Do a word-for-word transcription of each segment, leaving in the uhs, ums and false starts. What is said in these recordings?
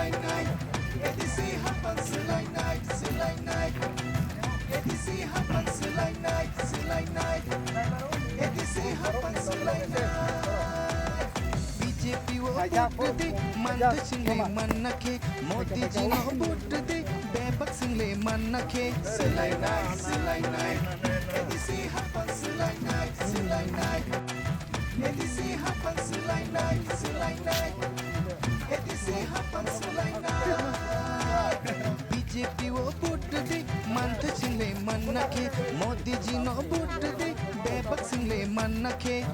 B J P o vote de, manta single manna khe, Modi ji no vote de, bebak single manna khe, swlainai, swlainai, A D C hapang swlainai, swlainai, A D C hapang swlainai, swlainai, A D C hapang swlainai. B J P o vote de, manta single manna khe, Modi ji no vote de, bebak single manna khe.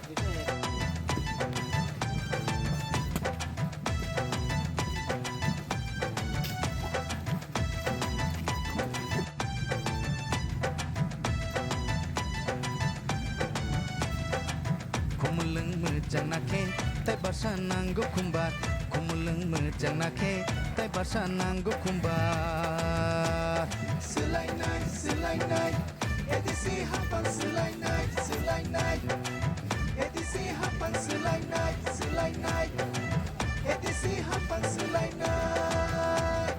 Khumulwng mwchang na khe, tai basa nango khumbar. Khumulwng mwchang na khe, tai basa nango khumbar. Swlainai, swlainai, A D C hapang swlainai, swlainai. A D C hapang swlainai, swlainai. A D C hapang swlainai.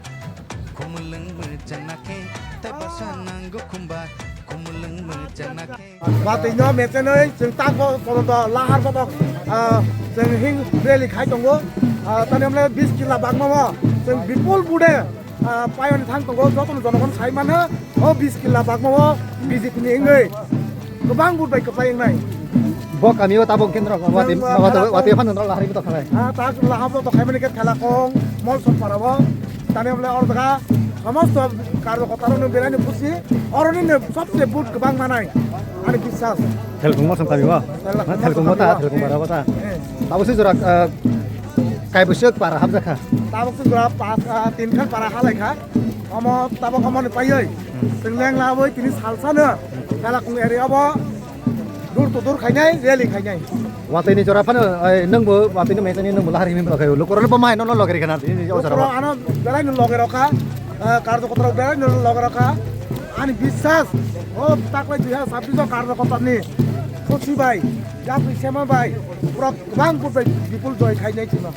Khumulwng mwchang na khe, tai basa nango khumba. Khumulwng mwchang na khe. Watwi no mechenwi chwng tak bo pono do lahar bo bo, ah, chwng hing rally khai tongo. Ah, tani amle bis kila bagma bo chwng bipul bude, ah, payoni thang tongo, jotono jonogon sai mano, o bis kila bagma o B J P ni wngwi kwbang vote bai kwplai wngnai. Bo kami o tabok kendro, wati, wati, wati phan kendro lahari bo tokhalai. Ah, tak lahar bo tokhaimani khe Thelakong, Molsom para bo, tani amle or jaga somosto karjo kotaro no berai no pusi, oroni no sobse vote kwbang manai, ani biswas. Thelkung Molsom kami o? Thelkung Molsom kami o. Thelkung para bo ta? Eh. Tabo se jora, ah, Kaibwswk para habjakha. Tabuk se jora pas, ah, tin khan para halai kha. Omo tabuk omo ni paioi. Hmm. Chwng leng laboi tini salsa no. Thelakung area bo door to door khainai, rally khainai. Watwi ni jora phano, ai, nwng bo watwi ni mechani nwng bo lahari himwi logai. Lukurok bo mai no no logai rikha na tini o jora. Lukurok ano belai no logai rokha. Ah, karjo kotor belai no logai rokha. Ani biswas, o taklai dui hajar chabbish o karjo kotor ni. Khosi bai, yapri sema bai. Pura kwbang vote bai bipul joy khainai chwngno.